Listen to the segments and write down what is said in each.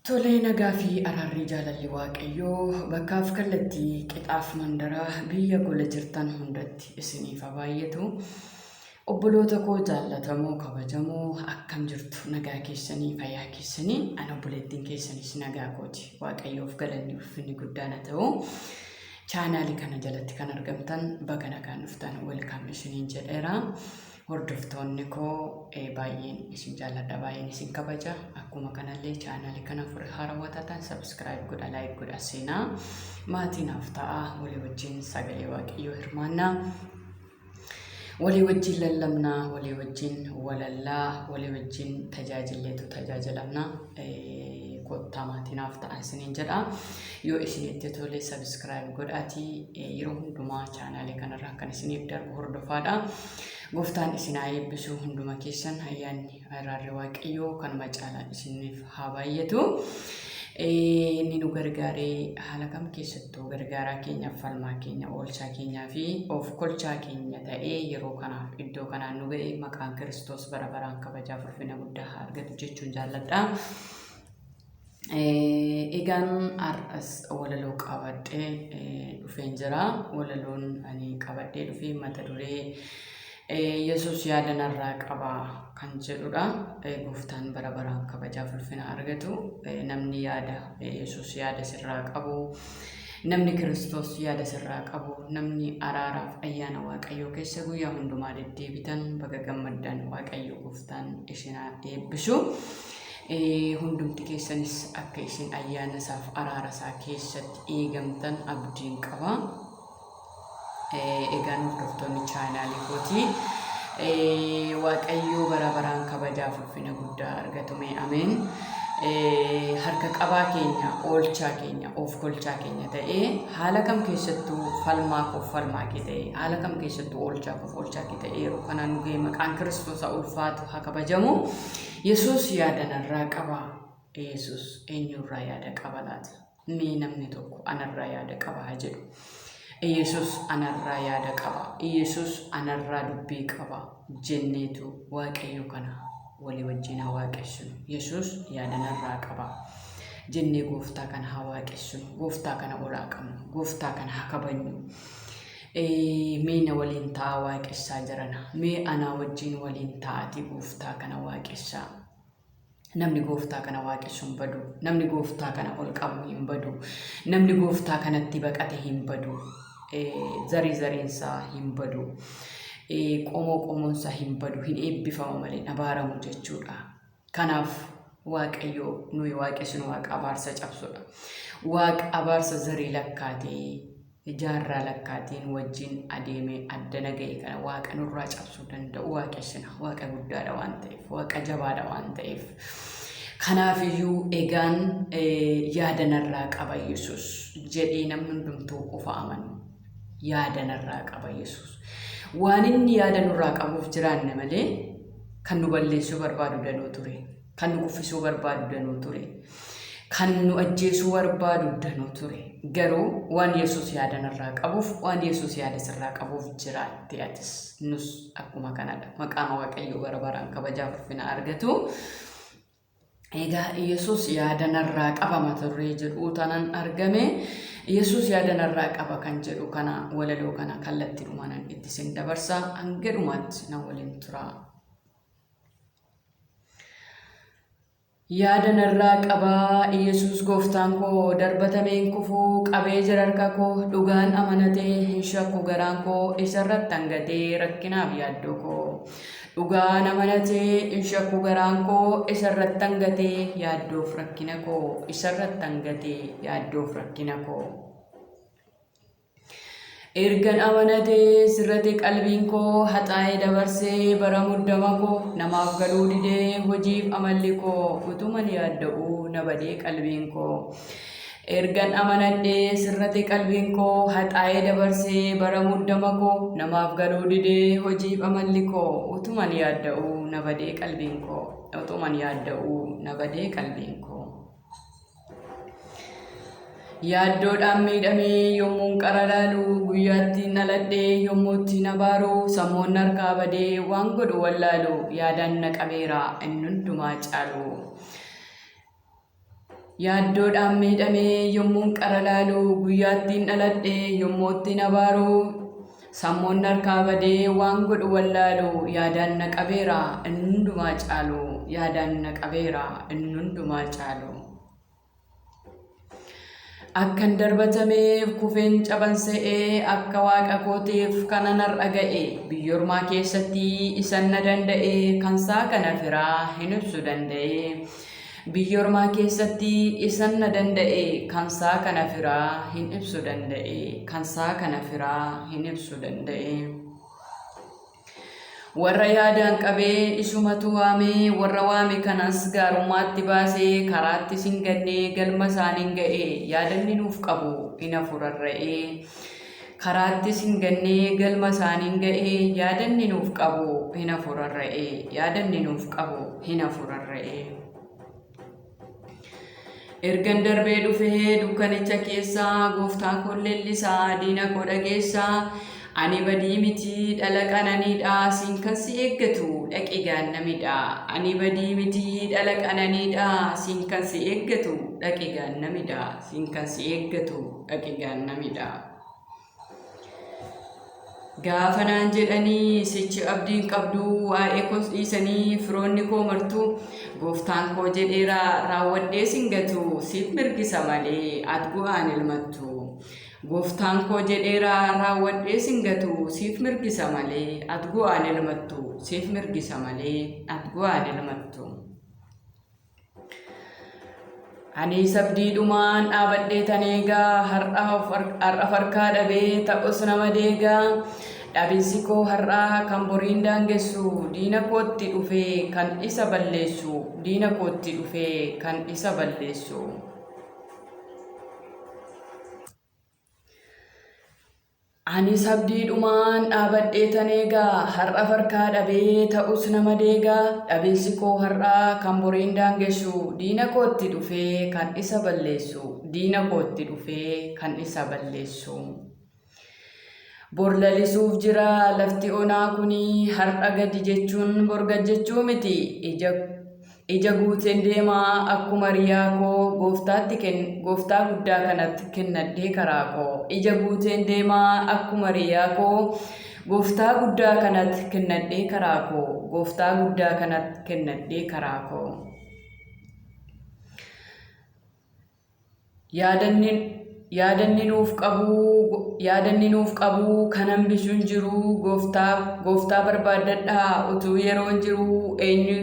Tolee nagaa fi araarri jaalalli Waaqayyoo bakkaaf kallattii qixaaf mandaraa biyya gola jirtan hundatti isiniif haa baay'atu. Obboloota koo jaallatamoo kabajamoo akkam jirtu nagaa keessanii fayyaa keessanii ani obboleettiin keessanis nagaa kooti Waaqayyoof galanni ulfinni guddaan haa ta'u. Chaanaalii kana jalatti kan argamtan baga nagaan dhuftan welcome isiniin jedheera. Hordoftoonni koo baay'een isin jaalladha baay'een isin kabaja. Akkuma kanallee chaanaalii kana haarawaa taatan subscribe godha like godha seenaa maatii naaf ta'a walii wajjin sagalee waaqayyoo hirmaannaa. Walii wajjin lallabnaa, walii wajjin walallaa, walii wajjin tajaajilleetu tajaajilamna. Kottaa maatii naaf ta'a isiniin jedha. Yoo isinitti tole subscribe godhaatii yeroo hundumaa chaanaalii kanarraa kan isiniif darbu hordofaadha. Gooftaan isin haa eebbisu hunduma keessan ayyaanni araarri Waaqayyoo kanuma caalaa isiniif haa baay'atu. Inni nu gargaaree haala kam keessattuu gargaaraa keenya, falmaa keenya, oolchaa keenyaa fi of kolchaa keenya ta'ee yeroo kanaaf iddoo kanaan nu ga'e maqaan Kiristoos bara baraan kabajaaf ulfina guddaa haa argatu jechuun jaalladha. Egaan har'as walaloo qabadhee dhufeen jira. Walaloon ani qabadhee dhufe mata duree Yesuus yaada narraa qaba kan jedhudha. Gooftaan bara baraan kabajaaf ulfina argatu. Namni yaada Yesuus yaada sirraa qabu, namni Kiristoos yaada sirraa qabu, namni araaraaf ayyaana Waaqayyoo keessa guyyaa hundumaa deddeebitan baga gammaddan Waaqayyo gooftaan isin haa eebbisu. Hundumti keessanis akka isin ayyaana isaaf araara isaa keessatti eegamtan abdiin qaba. Egaan hordoftoonni chaanaalii kootii Waaqayyoo bara baraan kabajaaf ulfina guddaa argatume ameen. Harka qabaa keenya, oolchaa keenya, of kolchaa keenya ta'ee haala kam keessattuu falmaa koof falmaa kee ta'ee haala kam keessattuu oolchaa koof oolchaa kee ta'ee yeroo kanaan nu ga'e maqaan Kiristoos haa ulfaatu haa kabajamu. Yesuus yaada narraa qaba. Yesuus eenyurraa yaada qaba laata? Mee namni tokko anarraa yaada qaba haa jedhu. Iyesuus anarraa yaada qaba. Iyesuus anarraa dubbii qaba jenneetu Waaqayyo kana walii wajjin haa waaqessinu. Yesuus yaada narraa qaba jennee gooftaa kana haa waaqessinu. Gooftaa kana ol haa qabnu. Gooftaa kana haa kabajnu. Mee na waliin ta'aa waaqessaa jarana. Mee anaa wajjin waliin ta'aatii gooftaa kana waaqessaa. Namni gooftaa kana waaqessu hin badu. Namni gooftaa kana ol qabu hin badu. Namni gooftaa kanatti baqate hin badu. Zarii zariinsaa hin badu. Qomoo qomoonsaa hin badu. Hin eebbifama malee hin abaaramu jechuudha. Kanaaf Waaqayyo nuyi waaqessinu waaqa abaarsa cabsudha. Waaqa abaarsa zarii lakkaatee jaarraa lakkaatiin wajjin adeemee addana ga'e kana waaqa nurraa cabsuu danda'u waaqessina. Waaqa guddaadha waan ta'eef, waaqa jabaadha waan ta'eef. Kanaafiyyuu egaan yaada narraa qaba Yesuus jedhee namni hundumtuu ofa amanu. Yaada narraa qaba Yesuus. Waan inni yaada nurraa qabuuf jiraanne malee kan nu balleessuu barbaadu danuu ture. Kan nu kuffisuu barbaadu danuu ture. Kan nu ajjeesuu barbaadu danuu ture. Garuu waan Yesuus yaada narraa qabuuf, waan Yesuus yaada sirraa qabuuf jiraatte atis. Nus akkuma kanadha. Maqaan Waaqayyoo bara baraan kabajaaf ulfina argatu. Egaa Yesuus yaada narraa qaba mata duree jedhuu tanan argame. Yesuus yaada narraa qaba kan jedhu kana walaloo kana kallattiidhumaanan itti sin dabarsa. Hanga dhumaatti na waliin turaa. Yaada narraa qabaa Iyesuus gooftaan koo darbatameen kufuu qabee jira harka koo dhugaan amanatee hin shakku garaan koo isarratti hangatee rakkinaaf yaaddoo koo dhugaan amanatee hin shakku garaan koo isarratti hangatee yaaddoof rakkina koo isarratti hangatee yaaddoof rakkina koo. Ergan amanatee sirrate qalbiin koo haxaa'ee dabarsee bara muddama koo namaaf galuu didee hojiif amalli koo utuman yaadda'uu na badee qalbiin koo. Ergan amanadhee sirrate qalbiin koo haxaa'ee dabarsee bara muddama koo namaaf galuu didee hojiif amalli koo utuman yaadda'uu na badee qalbiin koo utuman yaadda'uu na badee qalbiin koo. Yaaddoodhaan miidhamee yommuun qara laalu guyyaattiin dhaladhee yommuu ittiin abaaru sammuun narkaa badee waan godhu wallaalu yaadaan na qabeera inni hundumaa caalu. Yaaddoodhaan miidhamee yommuun qara laalu guyyaattiin dhaladhe yommuuttiin abaaru sammuun harkaa badee waan godhu wallaalu yaadaan na qabeera inni hundumaa caalu yaadaan na qabeera inni hundumaa caalu. Akkan darbatameef kufeen caban se'ee akka waaqa kootiif kanan har'a ga'e biyya ormaa keessatti isan na danda'e kansaa kana firaa hin ibsu danda'e. Biyya ormaa keessatti isan na danda'e kansaa kana firaa hin ibsu danda'e kansaa kana firaa hin ibsu danda'e. Warra yaadaan qabee isumatu waamee warra waame kanas gaarummaatti baasee karaatti sin gannee galma isaaniin ga'e yaadanni nuuf qabu hin hafu rarra'ee. Karaatti sin gannee galma isaaniin ga'e yaadanni nuuf qabu hin hafu rarra'ee yaadanni nuuf qabu hin hafu rarra'ee. Ergan darbee dhufee dukkanicha keessaa gooftaa koo leellisaa diina koo dhageessaa ani badii miti dhala qananiidha siin kan si eeggatu dhaqi gaannamidha ani badii miti dhala qananiidha siin kan si eeggatu dhaqi gaannamidha siin kan si eeggatu dhaqi gaannamidha. Gaafa naan jedhanii sichi abdiin qabdu waa'ee koos dhiisanii firoonni koo martuu gooftaan koo jedheera raawwadhee sin gatu siif mirgisa malee at gu'aan ilmattu. Gooftaan koo jedheera raawwadhee sin gatu siif mirgisa malee at gu'aan ilmattu siif mirgisa malee at gu'aan ilmattu. Ani sabdiidhumaan dhaabadhee tan eegaa har'a harkaa dhabee ta'us nama deegaa dhabinsi koo har'aa kan boriin daangessu diina kootti dhufee kan isa balleessu diina kootti dhufee kan isa balleessu. Anis abdiidhumaan dhaabadhee tan eegaa har'a farkaa dhabee ta'us nama deegaa dhabinsi koo har'aa kan boriin daangessu diina kootti dhufee kan isa balleessu diina kootti dhufee kan isa balleessu. Bor lalisuuf jira lafti onaa kuni har'a gadi jechuun bor gad jechuu miti ija Ija guuteen deema akkuma riyaa koo gooftaatti ken gooftaa guddaa kanatti kennadhee karaa koo. Ija guuteen deema akkuma riyaa koo gooftaa guddaa kanatti kennadhee karaa koo gooftaa guddaa kanatti kennadhee karaa koo. Yaadanni yaadanni nuuf qabu yaadanni nuuf qabu kan hambisu hin jiru gooftaa gooftaa barbaaddadhaa utuu yeroon jiru eenyu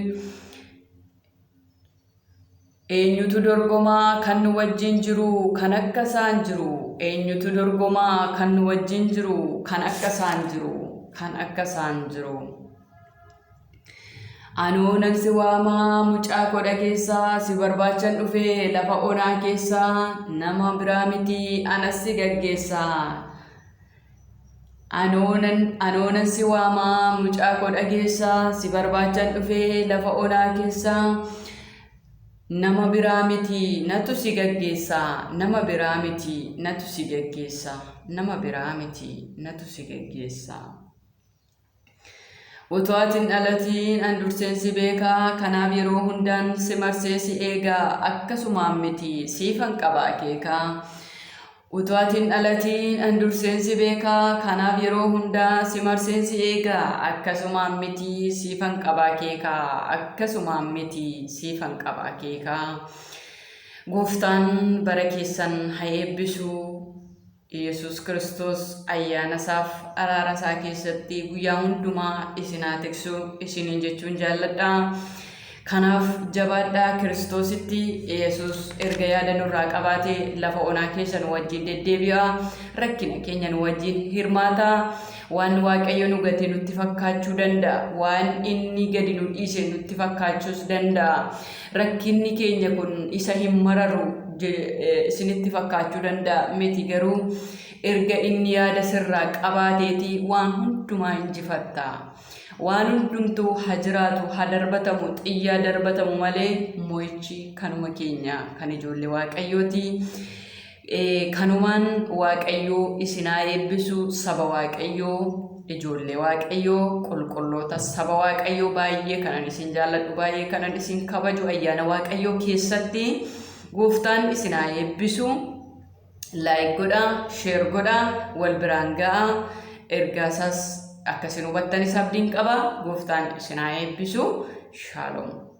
eenyutu dorgomaa kan nu wajjin jiru kan akka isaan jiru eenyutu dorgomaa kan nu wajjin jiru kan akka isaan jiru kan akka isaan jiru. Anoo nan si waamaa mucaa koo dhageessaa si barbaachan dhufee lafa onaa keessaa nama biraa miti anas si gaggeessaa. Anoo nan si waamaa mucaa koo dhageessaa si barbaachan dhufee lafa onaa keessaa nama biraa miti natu si gaggeessaa nama biraa miti natu si gaggeessaa nama biraa miti natu si gaggeessaa. Utuu ati hin dhalatiin an durseen si beeka, kanaaf yeroo hundaan si marsee si eega, akkasumaan miti siifan qaba akeeka. Utuu ati hin dhalatiin an durseen si beeka, kanaaf yeroo hundaa si marseen si eega, akkasumaan miti siifan qaba akeeka, akkasumaan miti siifan qaba akeeka. Gooftaan bara keessan haa eebbisu. Yesuus Kiristoos ayyaana isaaf araara isaa keessatti guyyaa hundumaa isin haa tiksu isiniin jechuun jaalladha. Kanaaf jabaadhaa Kiristoositti Yesuus erga yaada nurraa qabaate lafa onaa keessa nu wajjin deddeebi'a. Rakkina keenya nu wajjin hirmaata. Waan Waaqayyo nu gate nutti fakkaachuu danda'a. Waan inni gadi nu dhiise nutti fakkaachuus danda'a. Rakkinni keenya kun isa hin mararu isinitti fakkaachuu danda'a miti garuu erga inni yaada sirraa qabaateeti waan hundumaa injifatta. Waan hundumtuu ha jiraatu ha darbatamu xiyyaa darbatamu malee mo'ichi kanuma keenya kan ijoollee Waaqayyooti. Kanumaan Waaqayyoo isin haa eebbisu saba Waaqayyoo ijoollee Waaqayyoo qulqulloota saba Waaqayyoo baay'ee kanan isin jaalladhu baay'ee kanan isin kabaju ayyaana Waaqayyoo keessatti Gooftaan isin haa eebbisu. Like godhaa, share godhaa, wal biraan ga'aa. Ergaa isaas akka isin hubattanis abdiin qaba. Gooftaan isin haa eebbisu. Shaaloom.